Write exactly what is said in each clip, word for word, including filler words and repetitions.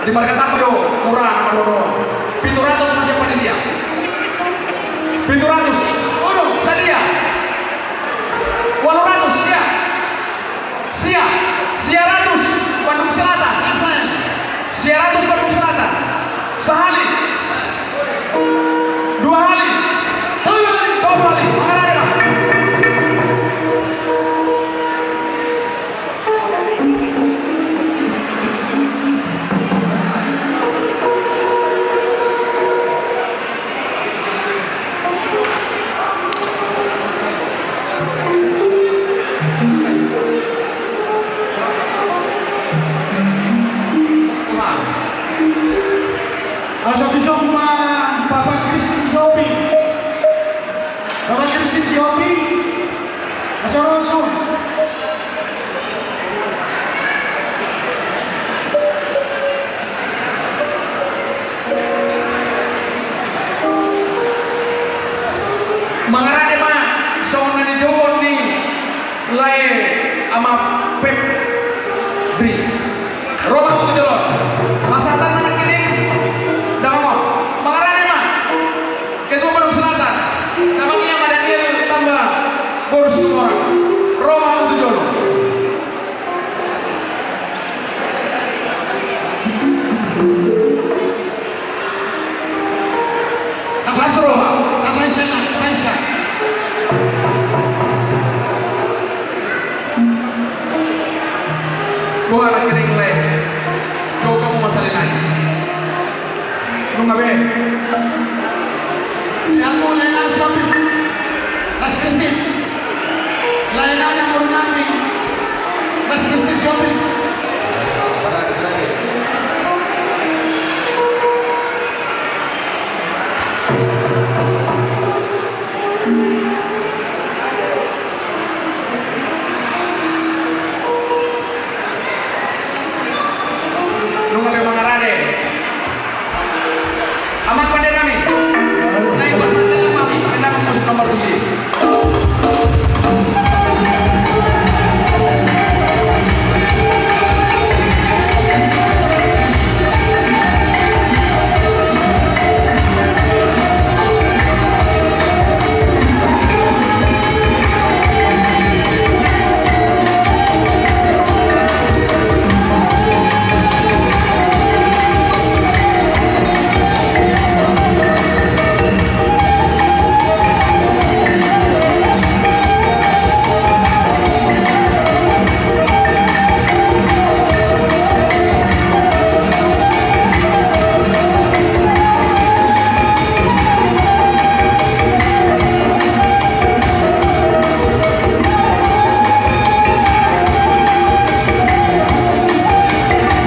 Di marga Tambo do mura na marhobas on. Pitu ratus ma sian panitia. Pitu ratus. Sadia. Ualu ratus, sia. Sia. Sia ratus, Bandung Selatan. Sia ratus, Bandung Selatan. Sahali. Dua hali. Tolu hali. Tolu hali. Mangarade ma. Asa dison ma Bapak Kristin Sihombing. Bapak Kristin Sihombing. Asa ro suhut. Mangarade ma songon na nijou ni lae ama Pep. Ro ma hamu tu jolo on. Pasahatanna nangkining damang on. Mangarade ma. Ketua Bandung Selatan, damang i ama Daniel Tamba Borus Tumorang. Ro ma hamu tu jolo. Tapas roha, tapas esa, tapas esa. Boha nangkining lae? Jolo hamu ma sahali nai. Nunga be. Ia, hamu lae nami Sihombing. Mas Kristin. Lae nami, amoru nami. Mas Kristin Sihombing. Nunga be mangarade. Amang pande nami. Naeng pasahat hami, amang musik nomor tusi.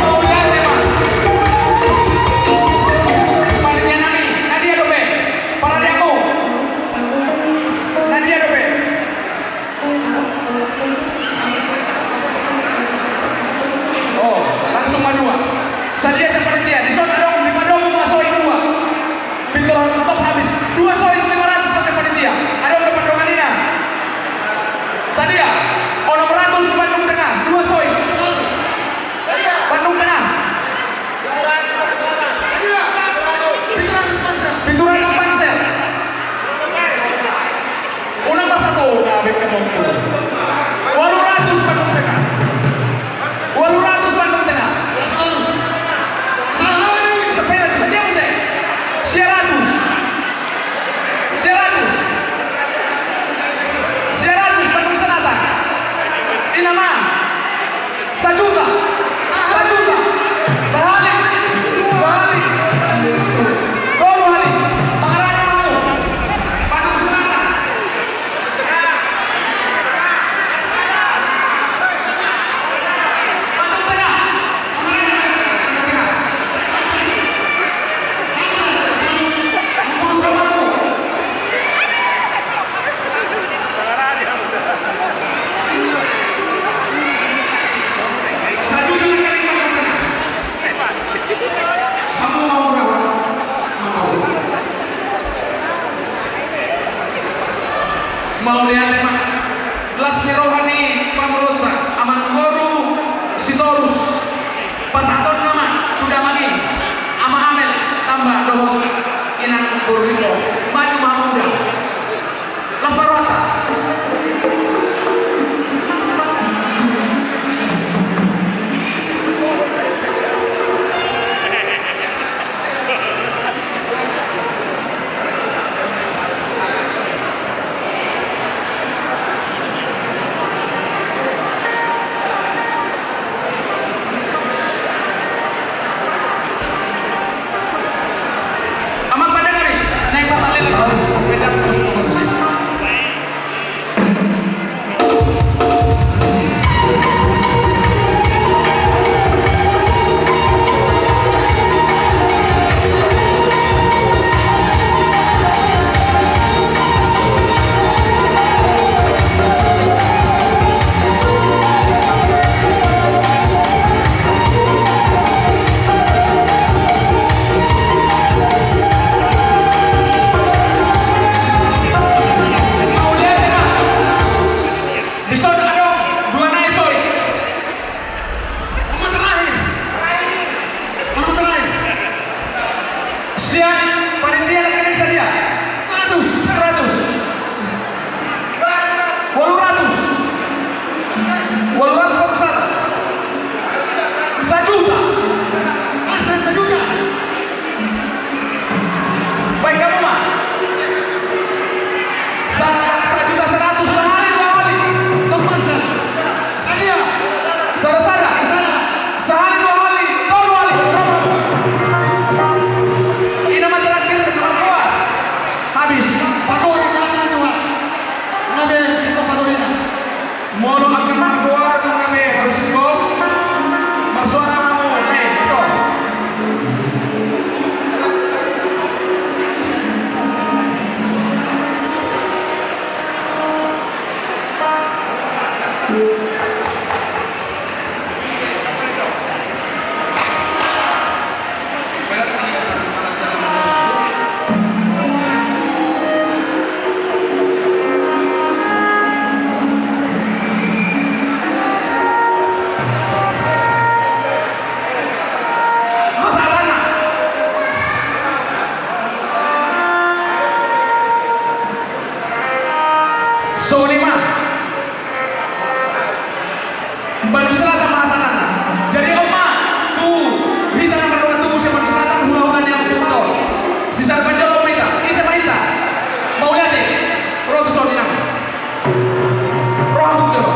Mauliate ma. Panitia nami, na dia dope? Paradiamu. Na dia dope? Oh, langsung ma dua. Sadia sian panitia, dison adong dipadomu ma soik dua. Pintor hatop habis. Dua soik lima ratus ma sian panitia. Adong do pandongan i na? Sadia. Onom ratus tu Bandung Tengah. Dua soik. Bandung Tengah. Pitu ratus panser. Unang masa tu na bek kamu. Ualu ratus Bandung Tengah. Ualu ratus Bandung Tengah. Sahali. Sepeda tu sadia muse. Sia ratus. Sia ratus. Sia ratus Bandung Selatan. Di nama. Sajuta. Sajuta. Sahali. Dua hali. Tolu hali. Mangarade ma hamu. Bandung Selatan. Bandung Tengah. Mauliate ma. Las ni roha ni pamoruonta, amangboru Sitorus. Pasahatonna ma tu damang i, Dohot inang boru ni ho, maju ma hamu da. Las ma rohanta. Amang pande nami, naeng pasahat hela, beda musuh nomor tusi. Dison adong dua nai soi. Nama terakhir. Nama terakhir. Sian panitia na kening sadia. Seratus. Seratus. Walu ratus. Walu ratus, walu ratus. Sajuta. Masa sajuta. Baen hamu ma. Sa-, sajuta seratus sahali dua hali. Tong masa. Sadia. Sada-sada. Sada. Sahali dua hali. Tolu hali. Ina ma terakhir margoar. Habis. Pagori na tengah-tengah. Ngabe siko pagori na. Molo angka margoar nang hape harus ingkon marsuara hamu, eh, ito. Songon i ma. Bandung Selatan ma hasahatanna. Jadi on ma tu hita na mardongan tubu sian Bandung Selatan, hula-hula ni amangboru on. Sisada panjolo ma hita, ise ma hita? Mauliate. Ro tu son inang. Ro hamu tu jolo.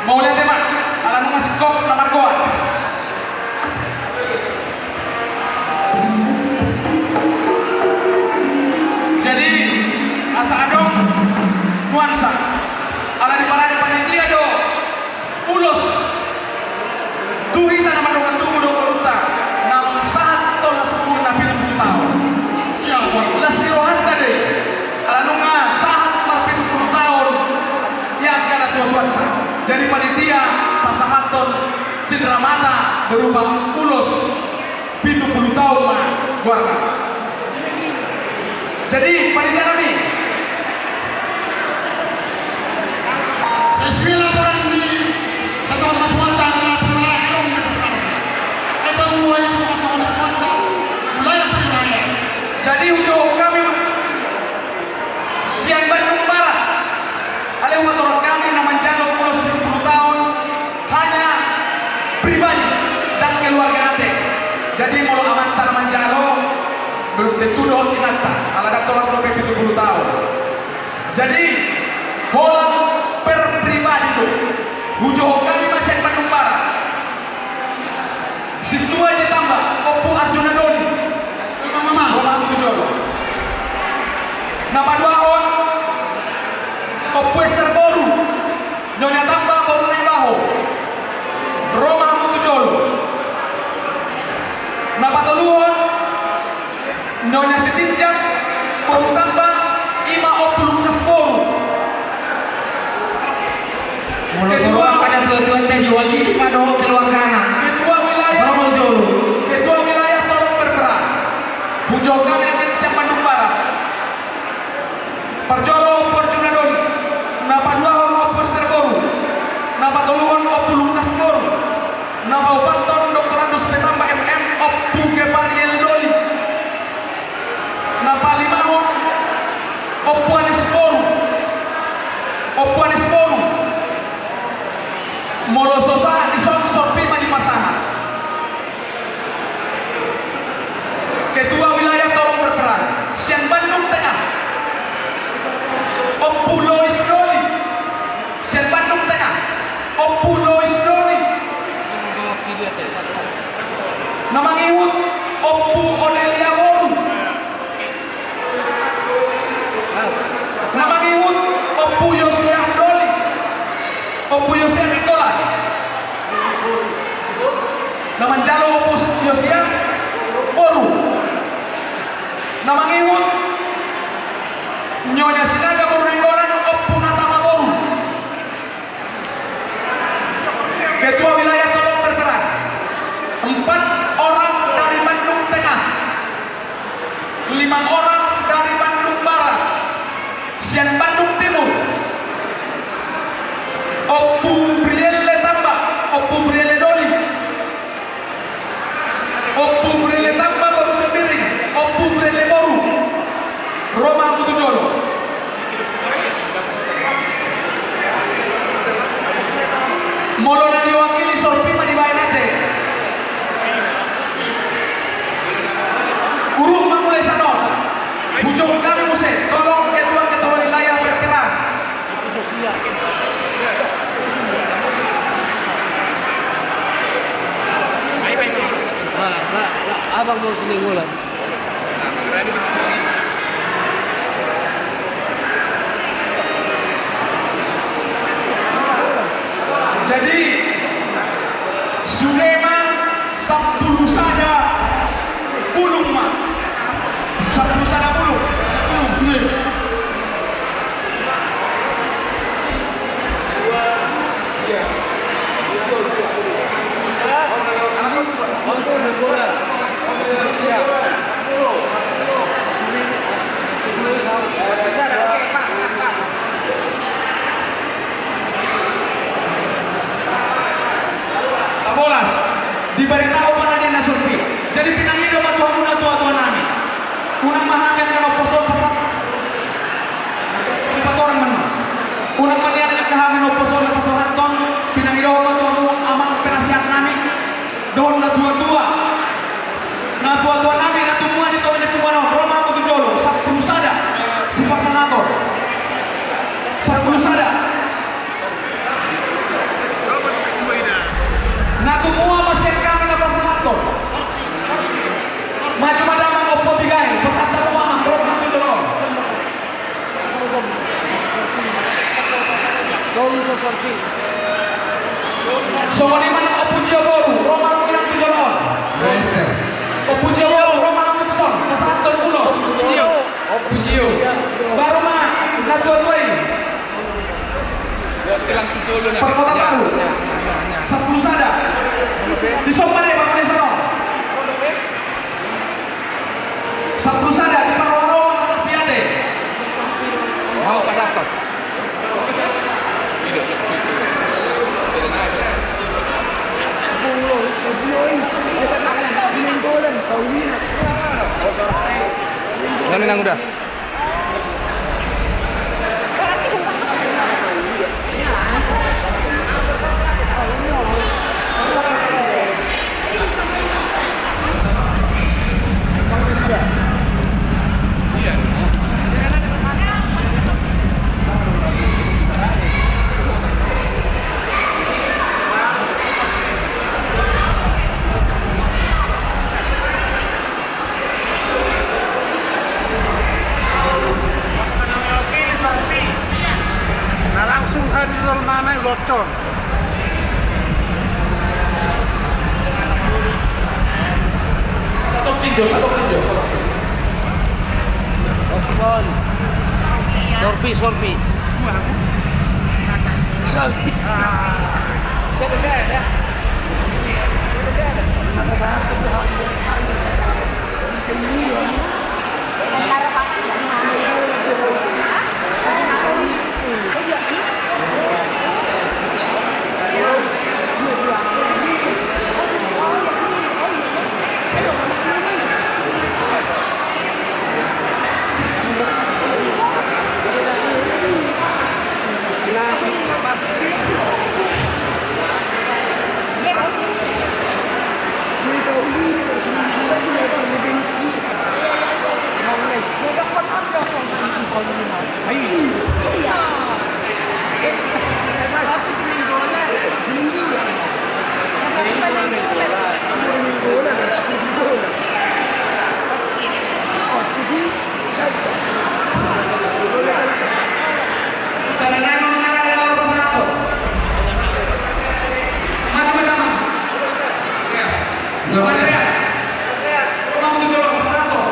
Mauliate ma, ala nunga singkop na margoar. Jadi, asa adong nuansa. Ala diparade panitia do ulos tu hita na mardongan tubu dohot borunta, naung sahat tolhas umurna pitu pulu taon. Las ni rohanta do i, ala nunga sahat marpitu pulu taon i angka natuatuanta. Jadi panitia pasahathon cindramata berupa ulos pitu pulu taon ma goarna. Jadi, panitia nami. Sesuai laporan ni Satuan Laporan Tanggul Laporan Wilayah Erong dan Semarang. Ai bang mulai itu Satuan Laporan Tanggul Wilayah per wilayah. Jadi, hujohon hami ma sian Bandung Barat. Alai hupatorang hami na manjalo ulos pitu pulu taon hanya pribadi, ndang keluarga ate. Tutu dohot inanta, ala ndang tolhas dope pitu pulu taon. Jadi, holan per pribadi do. Hujou hami ma sian Bandung Barat. Sintua J Tamba, Ompu Arjuna Doli. Ro ma hamu tu jolo. Na paduahon, Ompu Ester boru. Nyonya Tamba boru Naibaho. Ro ma hamu tu jolo. Na patoluhon, Nyonya Sitinjak boru Tamba, i ma Ompu Lukas boru. Molo so ro angka na tua-tua tadi, wakili ma dohot keluargana. Ketua wilayah. Ro ma tu jolo. Ketua wilayah tolong berperan. Hujou hami nangkin sian Bandung Barat. Parjolo Ompu Arjuna Doli, na paduahon Ompu Ester boru, na patoluhon Ompu Lukas boru, na paopathon Doktorandus P Tamba M M Ompu Gepariel Doli, na palimahon Ompu Anis boru, Ompu Anis boru. Molo so sahat dison, sorpi ma dipasahat. Ketua wilayah tolong berperan. Sian Bandung Tengah, Ompu Lois Doli. Sian Bandung Tengah, Ompu Lois Doli. Na mangihut, Ompu Odelia boru. Na mangihut, Ompu Yosiah Doli. Ompu Yosiah Nainggolan. Na manjalo Ompu Yosiah boru. Na mangihut, Nyonya Sinaga boru Nainggolan, Ompu Natama boru. Ketua wilayah tolong berperan. Empat orang dari Bandung Tengah, lima orang dari Bandung Barat, sian Bandung Timur, Ompu Brielle Tamba, Ompu Brielle Doli, Ompu Brielle Tamba boru Sembiring, Ompu Brielle boru. Ro ma hamu tu jolo. Molo na diwakili, sorpi ma dibaen ate. Uruk ma mulai sian on. Hujou hami muse, tolong ketua-ketua wilayah berperan. Abang mau sini ngulang. Jadi, sude ma sampulu sada bulung ma. Sampulu sada bulung. Bulung, sude. Sabolas, diberitahu ma na di na sorpi. Jadi pinangido ma tu hamu na tua-tua nami. Unang ma hami angka na umposo pasahat. Dipatorang ma. Unang ma nian angka hami na umposo pasahathon, pinangido ma tu hamu amang penasihat nami. Dohot na tua-tua. Na tua-tua nami na tumua di tonga ni punguan on, ro ma hamu tu jolo, sampulu sada sipasahaton. Sampulu sada. Na tumua ma sian hami na pasahathon. Maju ma damang Ompu Abigail, pasahat hamu amang, ro ma hamu tu jolo. Songon i ma nang Ompu Jio boru, ro ma hamu inang tu jolo on. Ompu Jio boru, ro ma hamu tu son, pasahathon ulos. Ompu Jio. Baru ma na tua-tua i. Parkota Baru. Sampulu sada. Dison ma deba mane sano. Sampulu sada, di parroha-roha ma na sorpi ate. Mau pasahathon. Nani nang udah. Satu tinjo, satu tinjo, satu tinjo. Sorpi, sorpi. Sorpi. Siapa saya ada? Siapa saya ada? Sadanai ma mangalade laho pasangaphon. Maju ma damang. Andreas. Andreas. Andreas. Ro ma hamu tu jolo pasangaphon.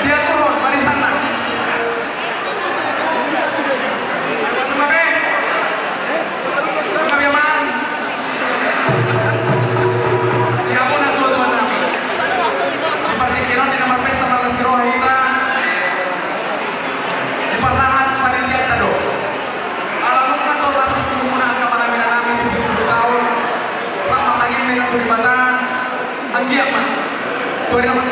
Diaturhon barisanna. Nunga be, nunga be amang. Di hamu natuatua nami, di partingkian on di na marpesta marlas ni roha hita, dipasahat panitianta do. Ala nunga tolhas umurmuna angka manami-nanami tu pitu pulu taon, rap martangiang ma hita tu Debata. Anggiat ma. Tu ari na ma.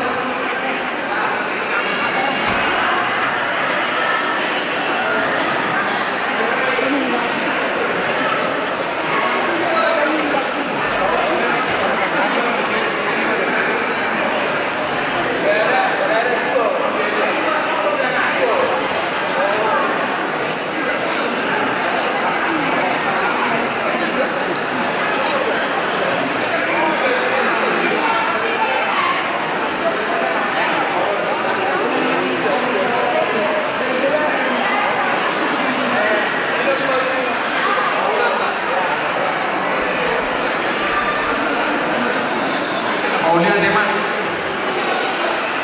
Mauliate ma.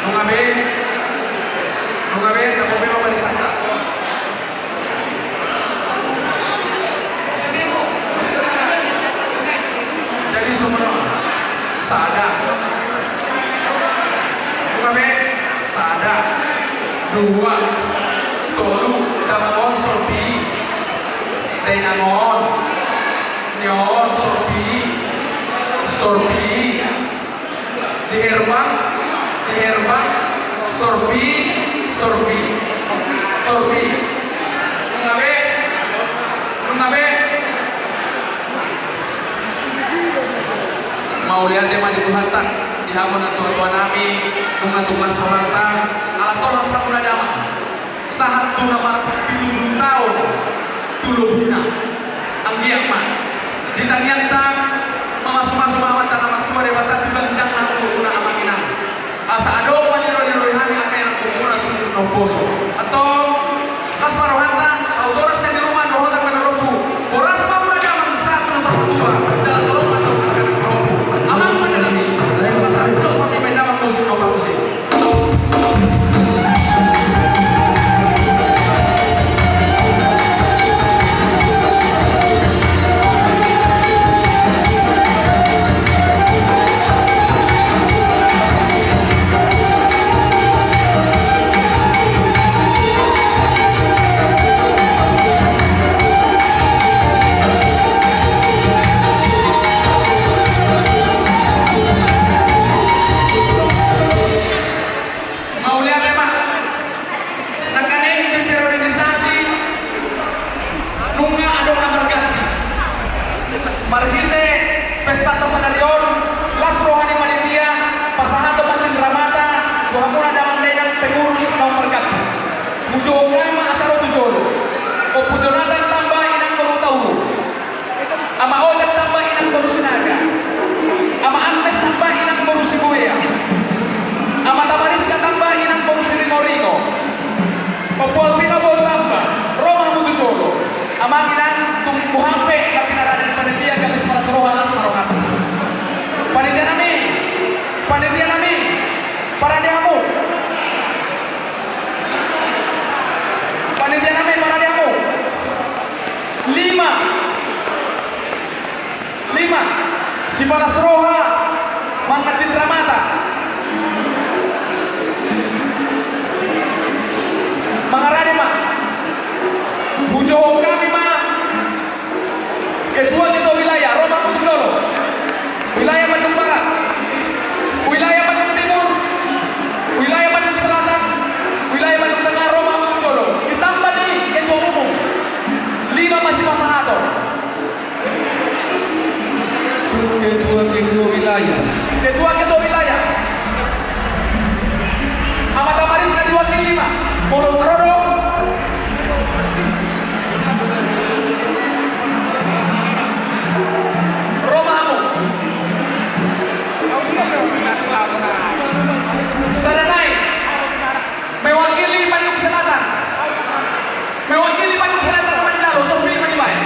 Nunga be, nunga be, tabope ma barisanta. Jadi songon on. Sada. Nunga be? Sada. Dua. Tolu. Damang on, sorpi. Dainang on. Ni on, sorpi. Sorpi. Di herbang, di herbang, sorpi, sorpi, sorpi. Nunga be, nunga be. Mauliate ma di Tuhanta, di hamu natuatuanami, nunga tung las rohanta, ala tolhas hamu na damang. Sahat tu na marpitu pulu taon tu lobina. Anggiat ma di tangiangta, mamasumasu ma Amanta na martua Debata tu ganjangna umurmuna amang inang. Asa adong ma ni rohanami angka inang umurmuna suhut na umposo. Antong, las ma rohanta, aut horas na di ruma dohot angka na lompu. Horas ma muna damang sahat tu na saur matua, jala torop ma antong angka na pahompu. Amang pandenami, asa ulos ma hami baen damang musik na umbahen tusi. Amang inang, tung boha pe na pinarade ni panitia, gabe sipalas roha, las ma rohanta. Panitia nami, panitia nami, parade hamu. Panitia nami, parade hamu. Lima. Lima. Sipalas roha manang cindramata. Mangarade ma. Hujou hami ma. Ketua-ketua wilayah, ro ma hamu tu jolo. Wilayah Bandung Barat, wilayah Bandung Timur, wilayah Bandung Selatan, wilayah Bandung Tengah, ro ma hamu tu jolo. Ditamba ni ketua umum. Lima ma sipasahaton. Tu ketua-ketua wilayah. Ketua-ketua wilayah. Ama Tamaris na diwakili ma. Molo ro do. Ro ma hamu. Sada nai. Mewakili Bandung Selatan. Mewakili Bandung Selatan na manjalo, sopi ma dibaen.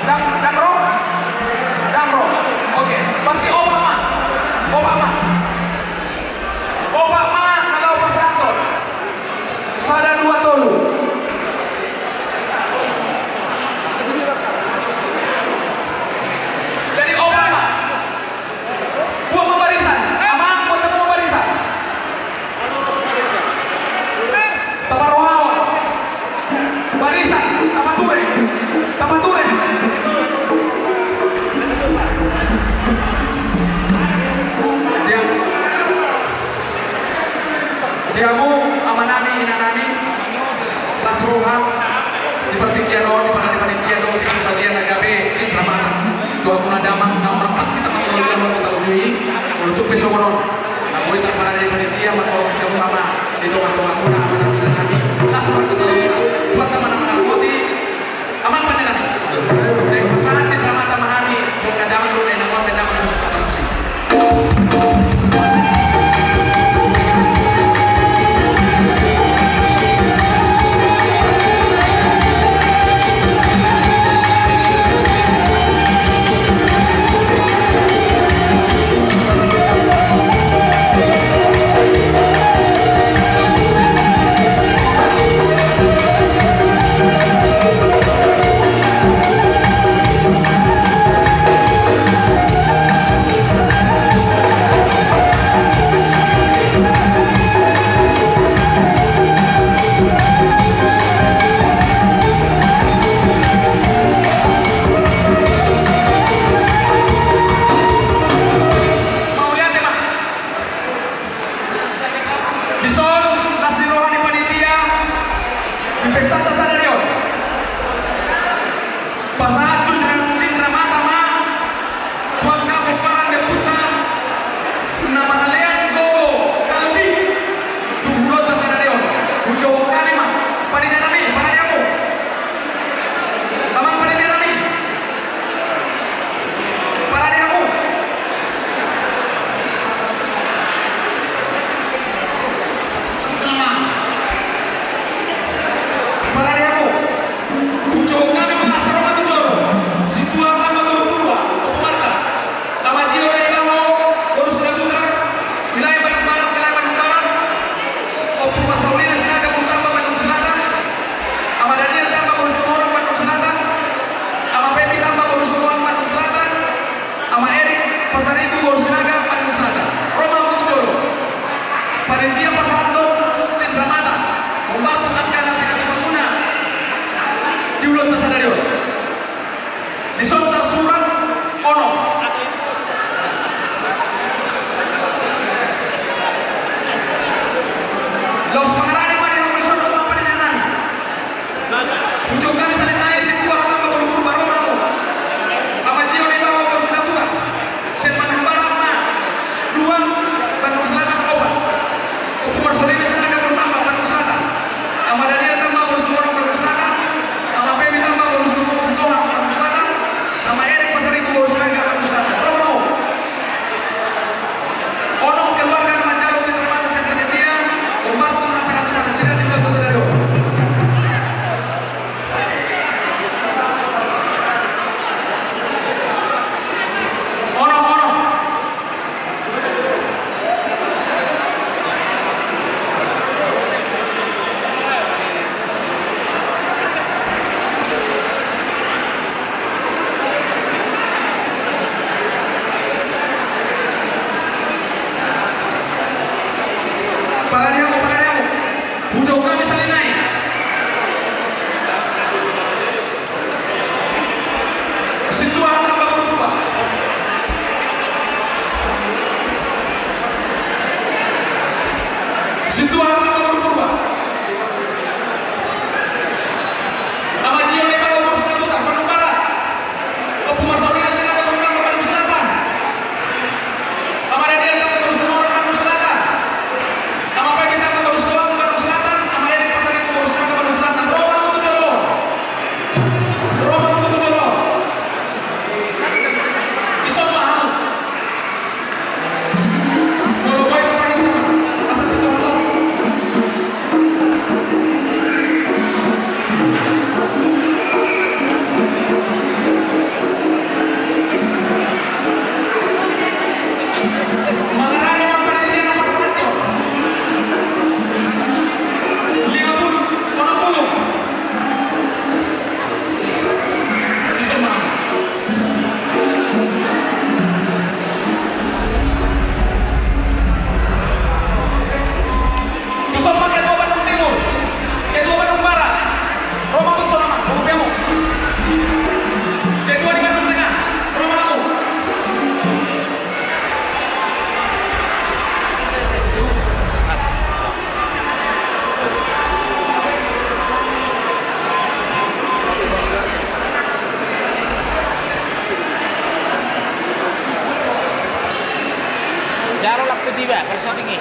Ndang, ndang ro? Ndang ro. Oke, berarti opat ma. Opat ma. Opat ma na laho pasahathon. Sada, dua, tolu. Jadi opat ma. Buat ma barisan. Amang, buat ma barisan. Taparrohahon. Barisan, tapature. Tapature. Dia. Di hamu, amanami, inanami, las roha, di partingkian on, di partingkian on, di salelenglelengna gabe cindramata. Tu hamuna damang, na hurang pangkita mangulon jalo saujui, molo tung pe songon on. Na boi tarparade panitia, mangkorhon sian hama, di tonga-tongamuna, amanami, inanami, las roha saluhutna. Tuhan ma na mangaramoti, Amang pande nami. Baik, pasahat cindramata ma hami, tu angka damang dohot inang on, baen damang musik, damang musik. Mauliate ma. Dison, las ni roha ni panitia di pestanta sadari on. Pasahat cindra-, cindramata ma tu angka pomparan ni ompunta na mangalean gogo na lobi tu ulaonta sadari on. Hujou hami ma, panitia nami, parade hamu. Amang panitia nami. Parade hamu. Parade hamu. Hujou hami ma, asa ro ma tu jolo. Sintua tamba boru Purba, Ompu Marta. Ama Jio Naibaho, boru Sinabutar, wilayah Bandung Barat, wilayah Bandung Barat. Ompu Marsaulina Sinaga boru Tamba, Bandung Selatan. Ama Daniel Tamba boru Situmorang, Bandung Selatan. Ama Pepi Tamba boru Situmorang, Bandung Selatan. Ama Erik Pasaribu boru Sinaga, Bandung Selatan. Ro ma hamu tu jolo. Panitia pasahathon cindramata. Hombar tu angka na pinatupamuna di ulaonta sadari on. Dison tarsurat onom. Laos mangarade ma di hamu dison, amang panitia nami. Hujou hami salelengleleng, sintua tamba boru Purba, ro ma hamu. Ama Jio Naibaho boru Sinabutar. Sian Bandung Barat ma dua, Bandung Selatan opat. Ompu Marsaulina Sinaga boru Tamba, Bandung Selatan. Ama Daniel Tamba boru Situmorang, Bandung Selatan. Ama Pepi Tamba boru Situ-, Sitohang, Bandung Selatan. Ama Erik Pasaribu boru Sinaga, Bandung Selatan. Ro ma hamu. Onom keluarga na manjalo cindramata sian panitia, hombar tu na pinatupa nasida di ulaonta sadari on. Sintua Tamba boru Purba. Ama Jio Naibaho boru Simanjuntak, Bandung Barat. Ompu Marsaulina Sinaga boru Tamba, Bandung Selatan. Ama Daniel Tamba boru Situmorang, Bandung Selatan. Ama Pegi Tamba boru Sitoang, Bandung Selatan. Ama Erik Pasaribu boru Sinaga, Bandung Selatan. Ro ma hamu tu jolo. Ro ma hamu tu jolo. Dison ma hamu. Molo boi tapahinsa ma, asa pintor hatop. Mangarade ma panitia na pasahathon. Lima pulu, onom pulu. Dison ma. Dison ma ketua Bandung Timur, ketua Bandung Barat, ro ma hamu tu son ma, urupi hamu. Ketua di Bandung Tengah, ro ma hamu. Jaro lape tiba, persoalingi.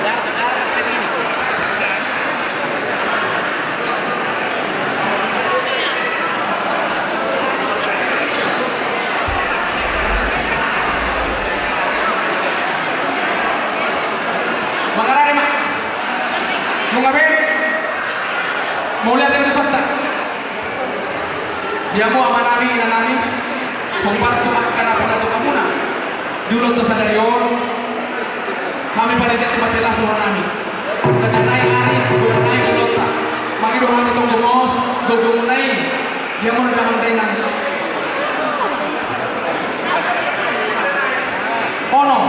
Jaro, jaro lape tiba. Mangarade ma. Nunga be. Mauliate ma di Tuhanta. Di hamu amanami, inanami, hombar tu angka na pinatupa muna di ulaonta sadari on. Hami panitia tu mansai las rohanami. Gabe nai ari, gabe nai ulaonta. Mangido hami tong gomos, gomos muna i. Di hamu na dalan dainang. Ono.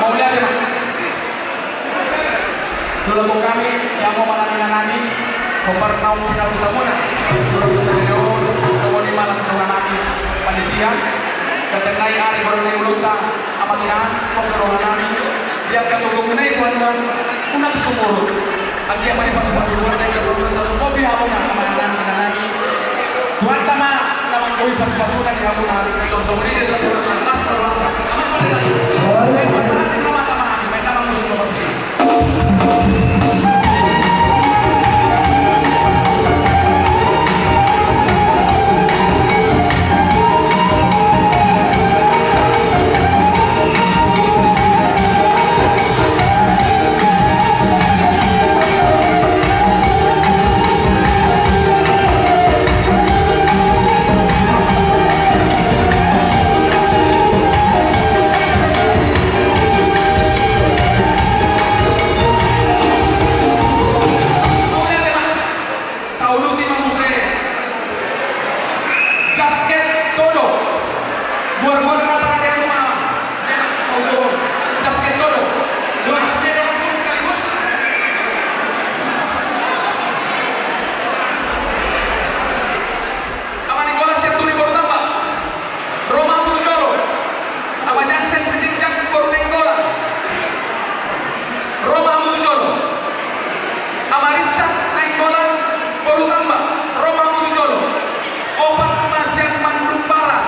Mauliate ma. Dolok hami, di hamu amanami, inanami, hombar naung pinatupa muna di ulaonta sadari on, songon i ma las rohanami panitia. Gabe nai ari, gabe nai ulaonta. Amang inang, pos do rohanami, di angka gogomuna i Tuhan, Tuhan, unang sumurut. Anggiat ma dipasupasu Tuhanta angka saluhutna, tarlumobi hamuna amanami, inanami. Tuhanta ma na manggohi pasupasuna di hamuna, songon i do, las rohanta. Amang pande nami. Pasahat ni amang nami, baen damang musik. Tauduti ma muse. Jasket todo. Goar-goar na parade hamu ma. Jasket todo. Langsung, langsung sekaligus. Ama Nikolas Sianturi boru Tamba. Ro ma hamu tu jolo. Ama Jansen Sitinjak boru Nainggolan. Ro ma hamu tu jolo. Ama Richard Nainggolan boru Tamba. Ro ma hamu tu jolo. Opat ma sian Bandung Barat.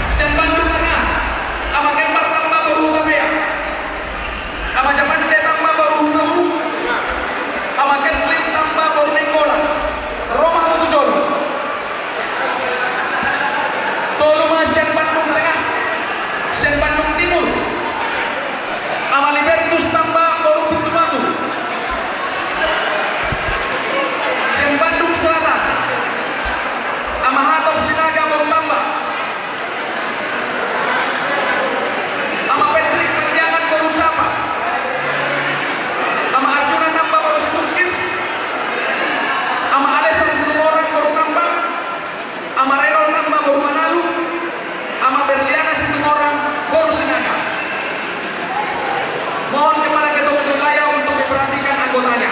Sian Bandung Tengah. Ama Kembar Tamba boru Hutapea. Ama Japande Tamba boru Hutauruk. Ama Ketlin Tamba boru Nainggolan. Ro ma hamu tu jolo. Tolu ma sian Bandung Tengah. Sian Bandung Timur. Ama Libertus Tamba boru Pintu Batu. Sian Bandung Selatan. Ama Hatop Sinaga boru Tamba. Ama Petrik Pandiangan boru Capa. Ama Arjuna Tamba boru Situngkir. Ama Alesar Situmorang boru Tamba. Ama Renol Tamba boru Manalu. Ama Berliana Situmorang boru Sinaga. Mohon kepada ketua-ketua wilayah untuk memperhatikan anggotanya.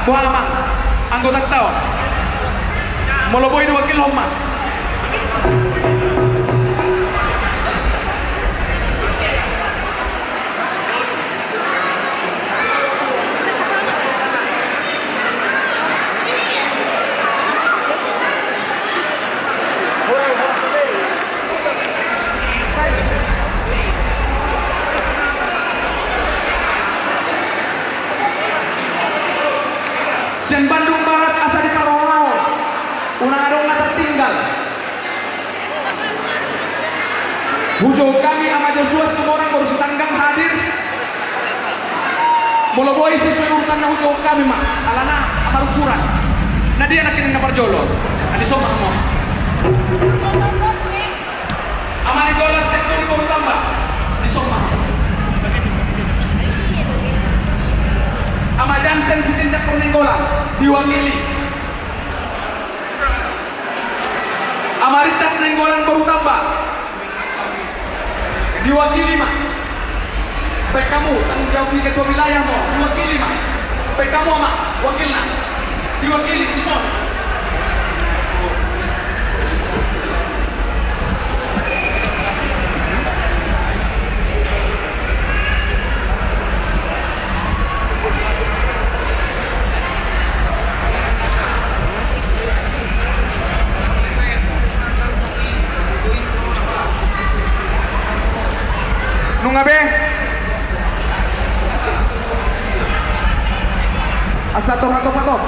Boha amang, anggotanta on? Molo boi diwakilhon ma. Sian Bandung Barat asa diparrohahon, unang adong na tartinggal. Hujou hami Ama Josua Situmorang boru Sitanggang hadir. Molo boi sesuai urutanna hujou hami ma, alana ama rukuran. Na dia nangkining na parjolo? Adi soma mo. Ama Nikolas Senturi boru Tamba, adi soma. Ama Jansen Sitinjak boru Nainggolan, diwakili. Ama Richard Nainggolan boru Tamba, diwakili ma. Baen hamu, tanggung jawab ni ketua wilayah ma, diwakili ma. Baen hamu ama, wakilna. Diwakili, dison. Nunga be. Asa torang topatop.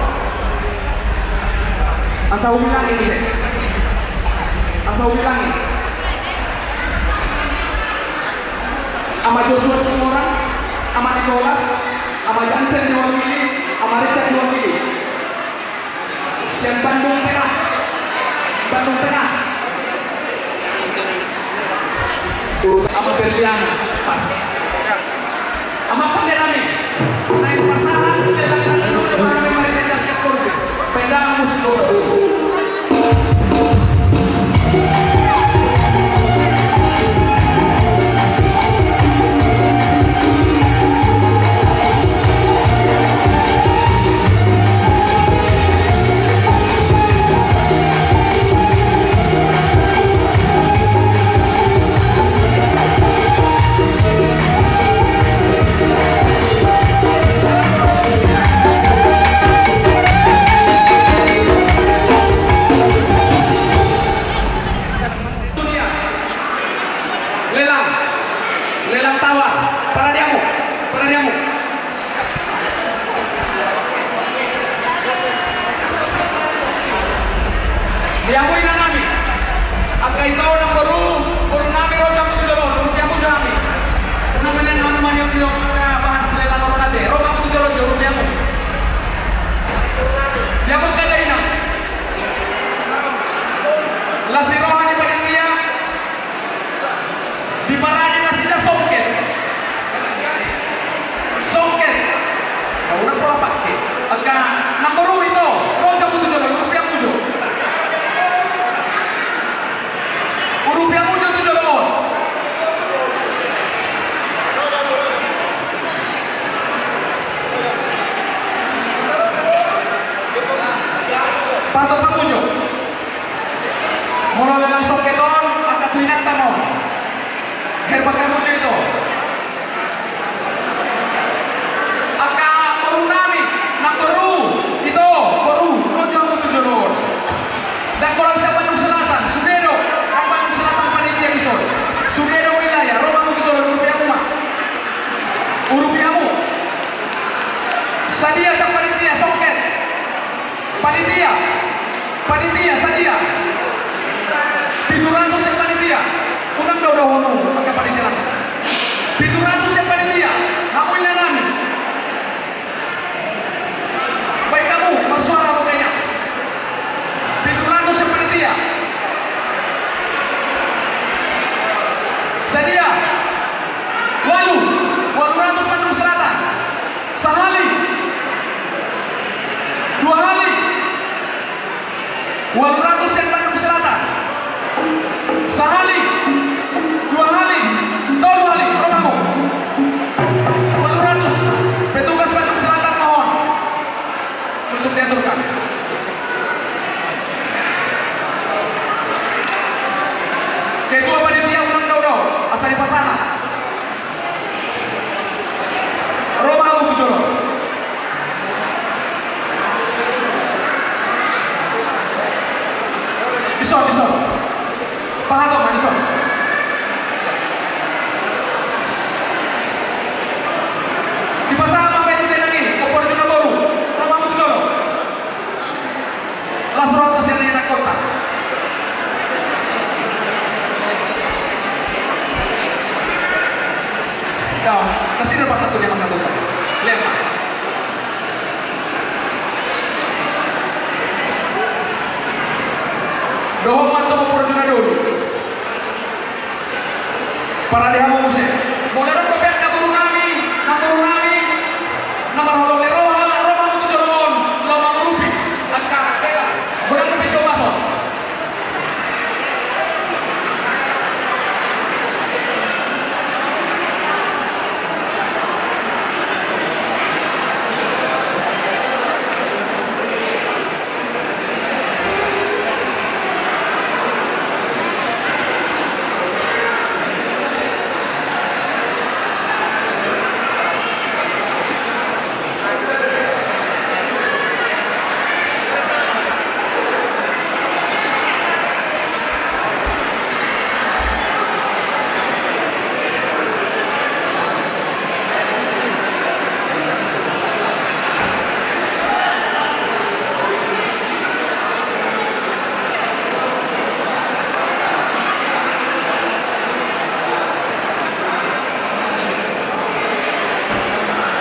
Asa hubilangi muse. Asa hubilangi. Ama Josua Situmorang, Ama Nikolas, Ama Jansen diwakili, Ama Richard diwakili. Sian Bandung Tengah. Bandung Tengah. Ama Berliana, pas. Ama pande nami. Naeng pasahat lelang na dulu, de baru nami marita jas kapur. Pendang musik dulu. Lelang. Lelang tawar. Paradiamu. Paradiamu. Di hamu ina nami. Angka ito nang boru, boru nami ro hamu tu jolo on, urupi hamu jo hami. Unang manang hami maniop-niop angka bahan silelang on ate. Ro hamu tu jolo on jo urupi hamu. Di hamu angka dainang. Las ni roha ni panitia. Diparade nasida songket. Songket. Ba unang pola pake. Angka nang boru ito, ro hamu tu jolo on, urupi hamu jo. Urupi hamu jo tu jolo on. Pahatop hamu jo. Molo lelang songket on, angka tu inanta ma on. Herbang hamu jo ito. Angka boru nami, nang boru, ito, boru, ro jo hamu tu jolo on. Ndang holan sian Bandung Selatan, sude do, nang Bandung Selatan panitia dison. Sude do wilayah, ro hamu tu jolo on, urupi hamu ma. Urupi hamu. Sadia sian panitia, songket. Panitia, panitia, sadia. Pitu ratus sian panitia. Unang do dohononmu angka panitia nami. Pitu ratus sian panitia. Hamu ina nami. Baen hamu, marsuara hamu kena. Pitu ratus sian panitia. Sadia. Ualu. Ualu ratus Bandung Selatan. Sahali. Dua hali. Ualu ratus sian Bandung Selatan. Sahali. Dua hali. Tolu hali. Ro hamu. Ualu ratus. Petugas Bandung Selatan ma on. Dipasahat. Ro ma hamu tu jolo. Dison, dison. Pasahat ma dison. Dipasahat ma tu dainang i, Ompu Arjuna boru. Ro ma hamu tu jolo. Las rohanta sian dainang kota. Dao, nasida pasahat tu dia mangkatuka. Lema. Dohot ma tu Ompu Arjuna doli. Parade hamu muse. Molo adong dope angka boru nami, namboru nami na marholong ni roha, ro ma hamu tu jolo on, laho mangurupi angka godang dope sihobason.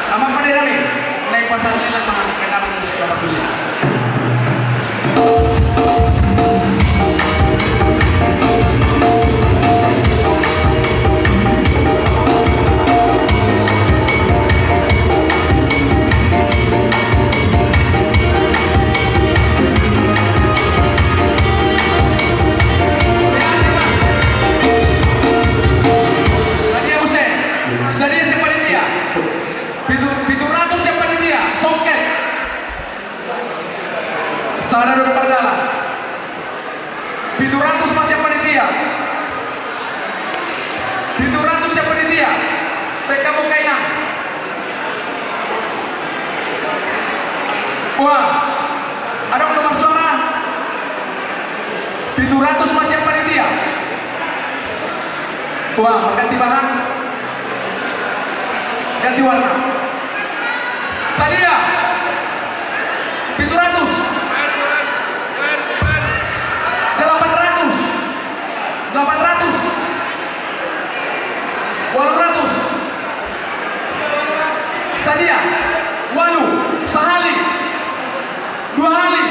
Amang pande nami, naeng pasahat lelang ma, angka damang musik na marmusik. Sadia muse, sadia sian panitia. Pitu, pitu ratus sian panitia, songket. Sada dope mardalan. Pitu ratus ma sian panitia. Pitu ratus sian panitia. Pekka Bokaina. Wah, adong do marsuara. Pitu ratus ma sian panitia. Wah, ganti bahan. Ganti warna. Sadia. Pitu ratus. Delapan ratus. Delapan ratus. Walu ratus. Sadia. Walu. Sahali. Dua hali.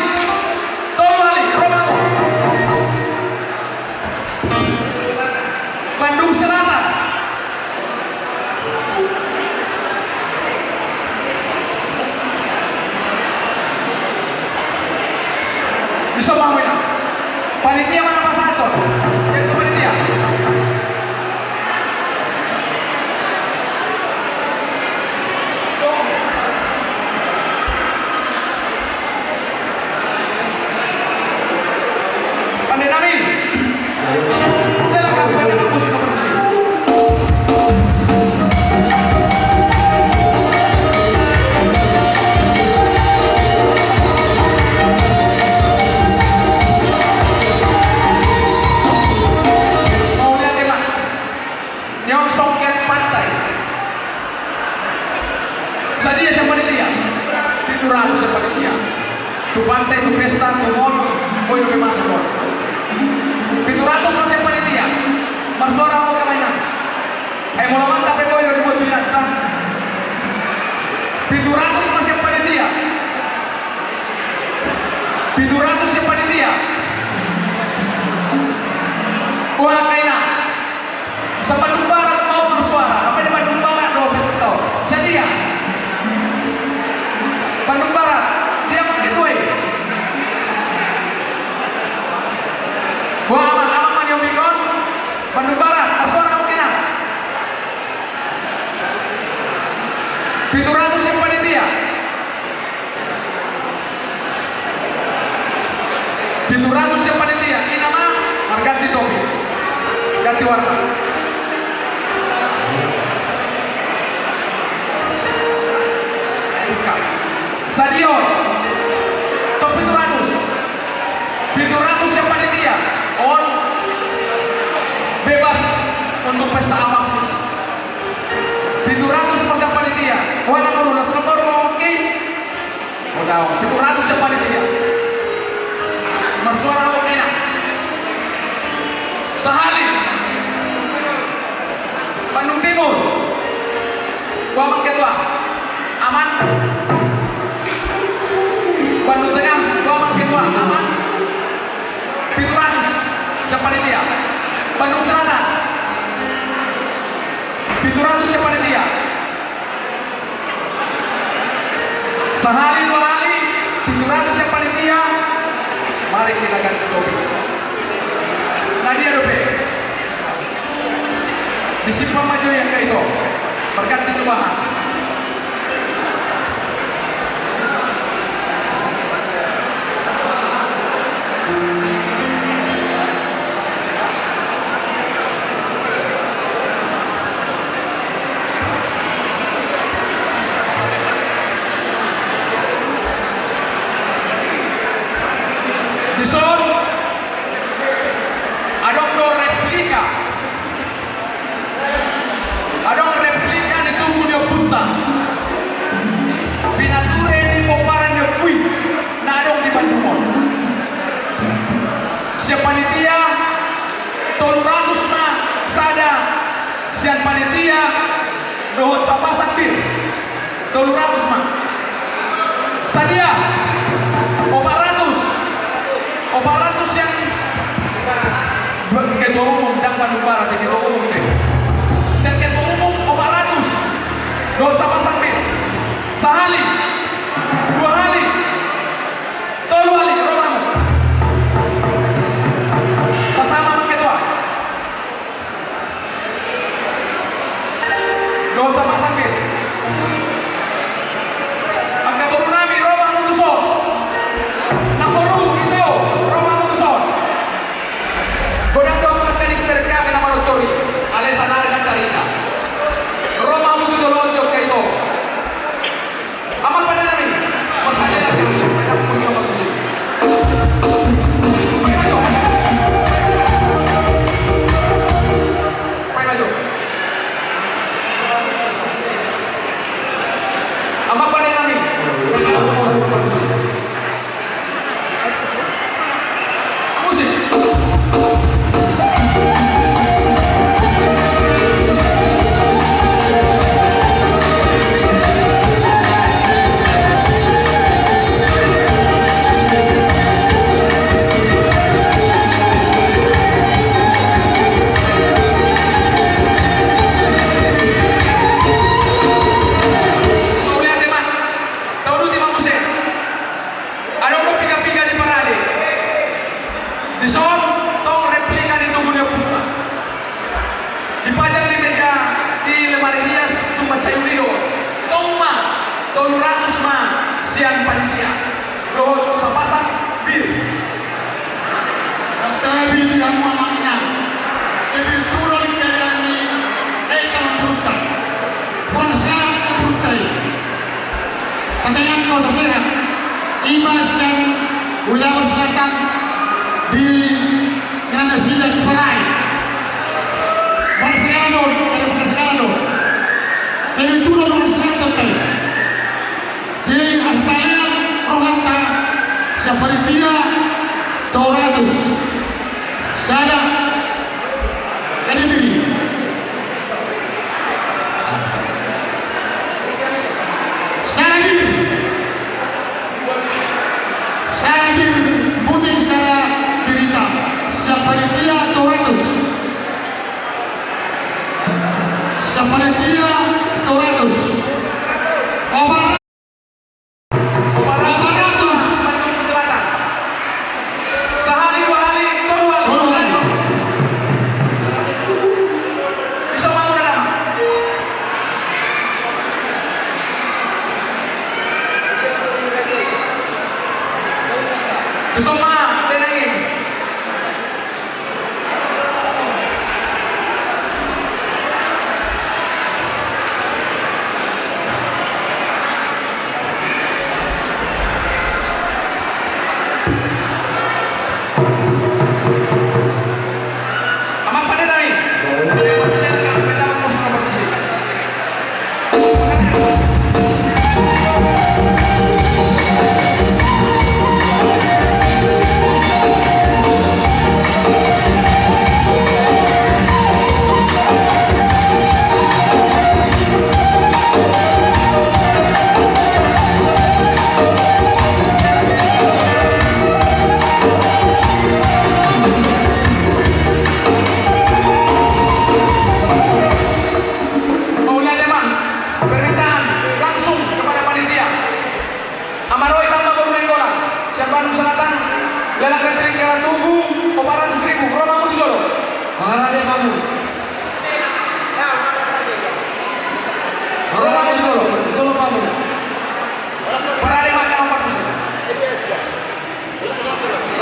Tolu hali. Ro ma hamu. Bandung Selatan. Bisa ma hamu inang. Panitia ma na pasahathon. Ketua panitia. Pande nami. Lelang hamu pande nami, musik kompetisi. Mauliate ma. Nion songket pantai. Sadia sian panitia? Pitu ratus sian panitia. Tu pantai, tu pesta, tu mall, boi dope masuk on. Pitu ratus ma sian panitia. Marsuara hamu angka inang. Ai molo mantap pe boi do dibuat tu inanta. Pitu ratus ma sian panitia. Pitu ratus sian panitia. Wah, angka inang. Sa Bandung Barat ma marsuara, apa di Bandung Barat do pesta tau. Sadia. Bandung Barat, dia ma ketua i. Wah, amang, amang ma niombingkon. Bandung Barat, marsuara hamu angka inang. Pitu ratus sian panitia. Pitu ratus sian panitia, i nama marganti topi. Ganti warna. Pesta amak. Pitu ratus ma sian panitia. Wah, na boru, las na boru, oke. Udah, pitu ratus sian panitia. Marsuara oke na. Sahali. Bandung Timur. Gua amang ketua. Aman. Bandung Tengah. Gua amang ketua. Aman. Pitu ratus sian panitia. Bandung Selatan. Pitu ratus sian panitia. Sahali dua hali, pitu ratus sian panitia. Mari kita ganti topi. Na dia dope. Disimpan ma jo i angka ito. Marganti jubah. Dison adong do replika. Adong replika ni tugu ni ompunta. Pinature ni pomparan ni ompu i na adong di Bandung on. Sian panitia tolu ratus ma sada sian panitia dohot sapasang bir. Tolu ratus ma. Sadia? Opat ratus. Opat ratus sian ketua umum, ndang Bandung Barat, ketua umum do i. Sian ketua umum opat ratus. Dohot sapasang bir. Sahali. Dua hali. Tolu hali. Ro ma hamu. Pasama ma ketua. Dohot sapasang bir. Angka boru nami, ro ma hamu tuson. Namboru, ito, ro ma hamu tuson. Godang do hamu nangkaning hubereng hami na manortor i. Alai sanari ndang tarida. Ro ma hamu tu jolo on jo angka ito. Amang pande nami, marsada nami, pande nami, musim apa tusi? Paima jo. Paima jo. Amang pande nami, pande nami, musim apa tusi? Musik. Mauliate ma. Tauduti ma muse. Adong do piga-piga di parade. Dison tong replika ni tugu ni ompunta. Dipajang di meja di lemari hias tumba cayuni do. Tong ma tolu ratus ma sian panitia. Dohot sapasang bir. Santabi di hamu amang inang. Kebetulan keadaan ni hita namborunta. Kurang sehat namborunta i. Tangiangkon so sehat. Ima sian wilayah Sulawesi Selatan di Nana Sida Ciparai. Marsialan on, kada marsialan on. Kebetulan marsialan on tadi. Di Australia rohanta sian panitia tolu ratus. Sada. Jadi diri. Sada bir. Sada bir, buting sada birita. Sian panitia tolu ratus. Sian panitia tolu ratus. Opat ratus. Opat ratus. Bandung Selatan. Sahali, dua hali, tolu hali. Tolu hali. Bisa bangun ada, Mak? Bisa, Mak, dengerin.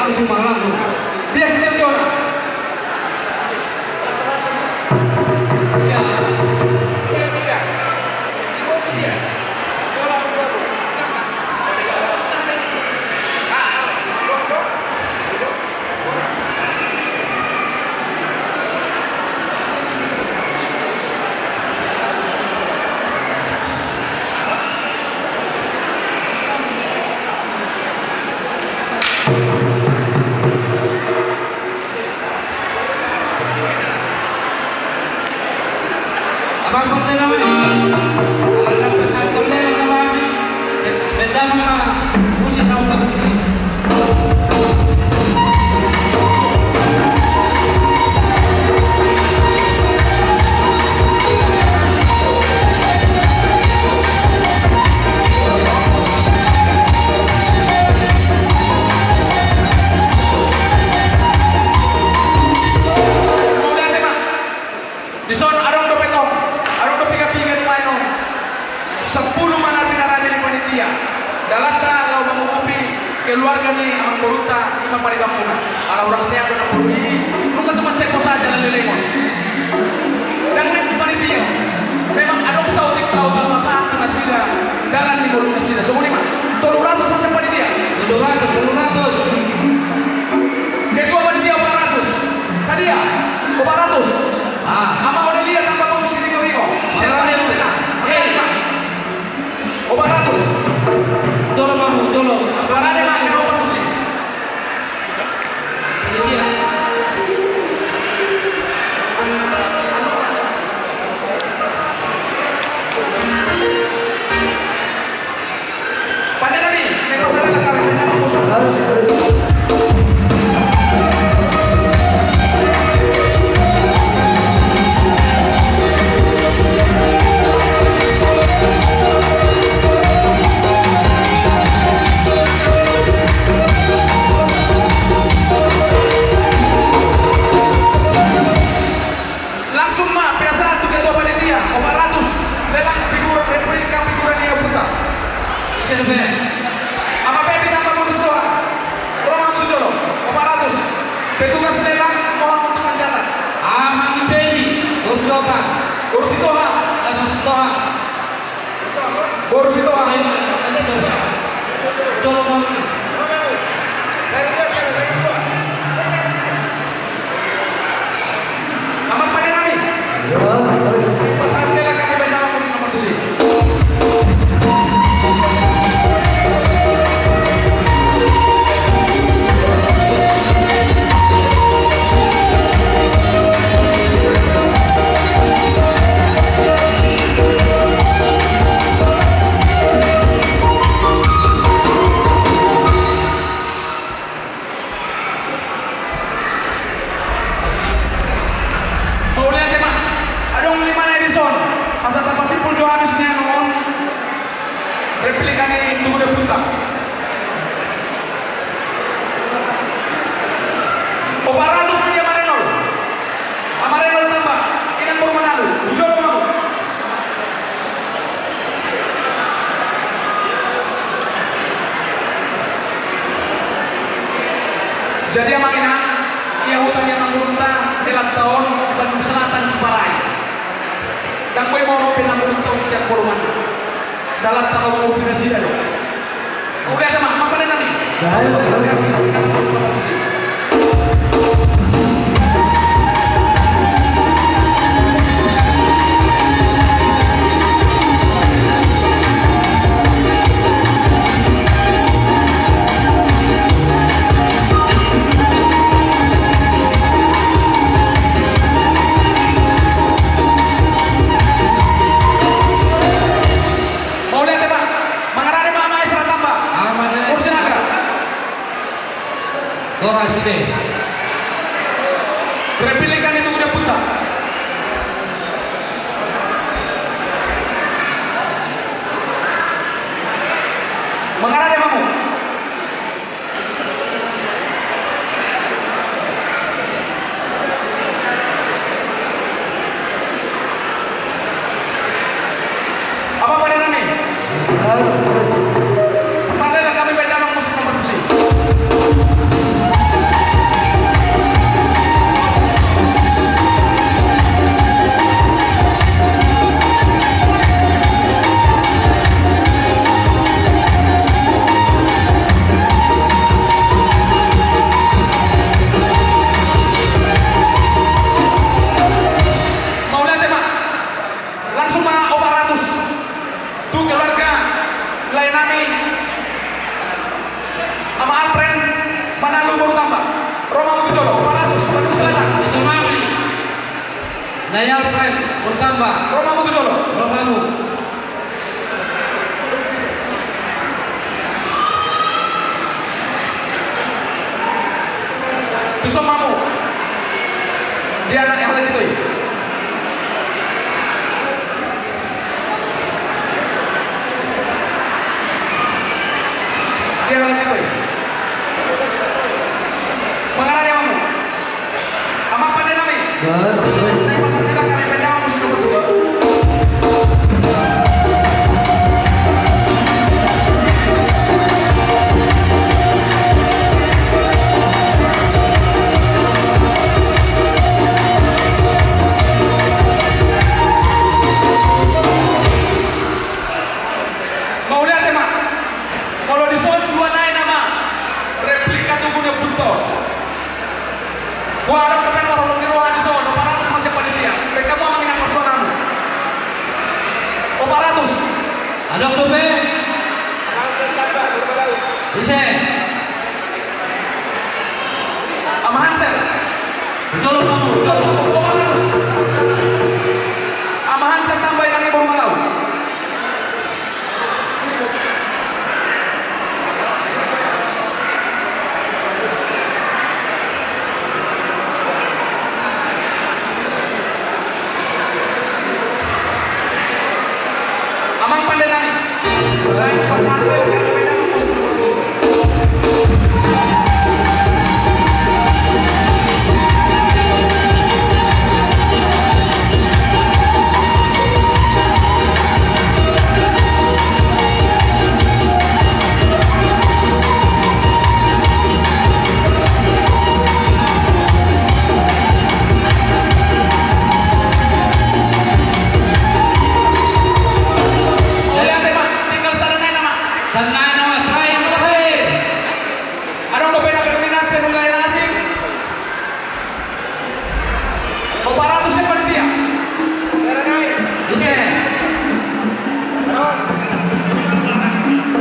Langsung, Bang, langsung. Dia sendiri, dia orang. Ya. Abang pande nama. Ala na pasahat tole nama. Beda nama. Musik tahu tak musik. Mauliate ma. Dison adong dope tong, adong dope piga-piga nuaeng on. Sampulu ma na pinarade ni panitia. Dalanta laho mangurupi keluarga ni amangborunta, i ma paribanmuna. Ala hurang sehat do na boru i, nunga tumangcek hosa jala leleng on. Ndang naeng tu panitia. Memang adong saotik laho pasahat tu nasida dalan ni ngolu nasida. Songon i ma. Tolu ratus ma sian panitia. Tolu ratus, tolu ratus. Ketua panitia opat ratus. Sadia? Opat ratus. Ah. Ama Odelia tamba boru Siringo-ringo. Siapa dia? Tengah. Oke, eh. Opat ratus. Jolo, Mamu, jolo. Parade ma angka opat ratus i. Panitia. Pande nami, naeng pasahat hami, pande nami, bos. Langsung ma, pinasahat tu ketua panitia, opat ratus, lelang figura, replika figura ni ompunta. Siapa? Ama Pepi tamba boru Sitohang. Ro ma hamu tu jolo, opat ratus. Petugas lelang, mohon untuk mencatat. Ama ni Pepi, boru Sitohang. Boru Sitohang. Eh, boru Sitohang. Boru Sitohang. Amang pande nami. Pasahat hela kami baen nama pos nomor tusi. Mauliate ma. Adong lima na i dison. Asa tapasimpul jo habis nian on. Replika ni tugu ni ompunta. Opat ratus ma di Ama Renol. Ama Renol tamba, inang boru Manalu, tu jolo ma hamu. Jadi amang inang, ia huta ni amangborunta, helanta on, di Bandung Selatan, Ciparai. Ndang boi molo pe amangborunta on sian Kolomana. Dalanta laho mangurupi nasida do. Mauliate ma, amang pande nami. Baik. Mauliate ma, mangarade ma Ama Esra tamba. Ama Esra. Boru Sinaga. Dayal Prime, Murtamba. Ro ma hamu tu jolo. Ro ma hamu. Tuson ma hamu. Dia anak halak itu. Dia halak itu. Mangarade ma hamu. Amang pande nami. Nai pasahat hela hami pande nami musim nomor tujuh. Mauliate ma. Molo dison dua nai nama replika tugu ni ompunta on. Boha adong dope na marholong ni roha dison, opat ratus ma sian panitia. Baen hamu amang inang marsuara hamu. Opat ratus. Adong dope? Ise? Ama Hansel. Jolo hamu. Jolo hamu. Opat ratus. Ama Hansel tamba inang i boru Malau. Amang pande nami. Lain pasahat hela hami pande nami musim nomor tujuh. Tinggal sada nai nama. Sada nai nama, terakhir, terakhir. Adong dope na berminat sian wilayah na asing? Opat ratus sian panitia. Ise?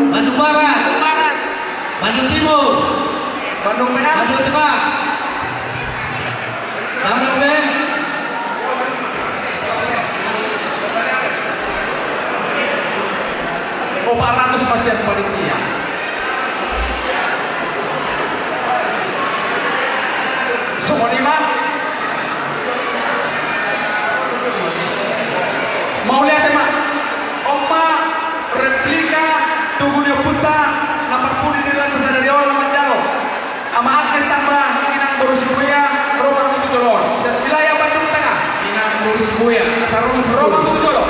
Bandung Barat. Bandung Timur. Bandung Tengah. Bandung Tengah. Tahu dong, Bang? Opat ratus ma sian panitia. Songon i ma. Mauliate ma. On ma replika tugu ni ompunta na parpudi di lantai sadari on na manjalo. Ama Agnes tamba inang boru Sibuia, ro ma hamu tu jolo on. Sian wilayah Bandung Tengah. Inang boru Sibuia, asa ro ma hamu tu jolo. Ro ma hamu tu jolo.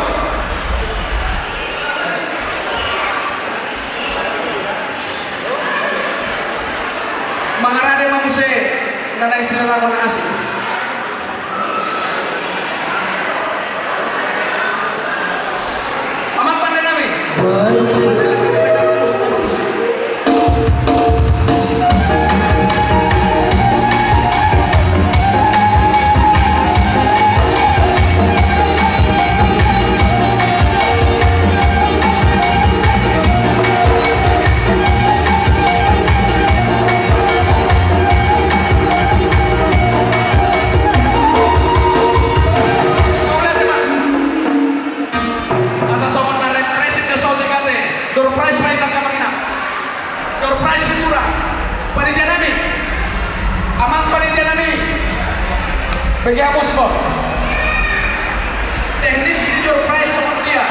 Mangarade ma muse na naeng silalaon na asing. Amang pande nami. Asa songon na represif jo sotik ate, door prize ma i tangka mangina. Door prize hiburan. Panitia nami. Amang panitia nami. Bege hamu sipon. Teknis ni door prize songon dia.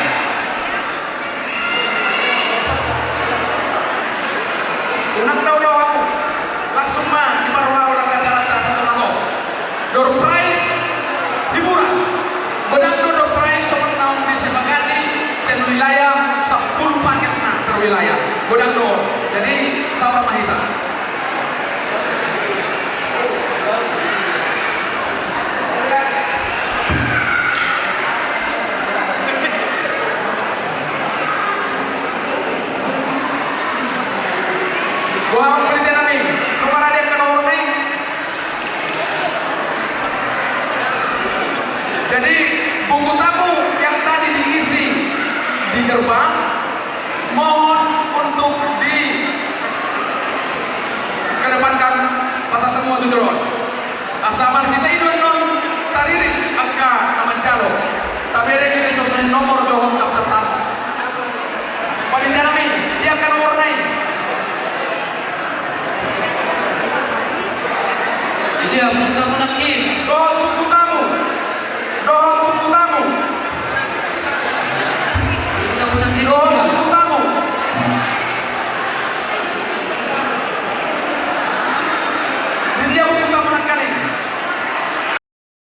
Unang dao-dao hamu. Langsung ma diparrohahon angka acaranta satonga on. Door prize hiburan. Godang do door prize songon naung disepakati sian wilayah sampulu paket ma per wilayah. Godang do on. Jadi sabar ma hita. Boha ma panitia nami, nunga rade angka nomorna i. Jadi buku tamu yang tadi diisi di gerbang, mohon untuk dikedepankan, pasahat hamu tu jolo on. Asa marhite i do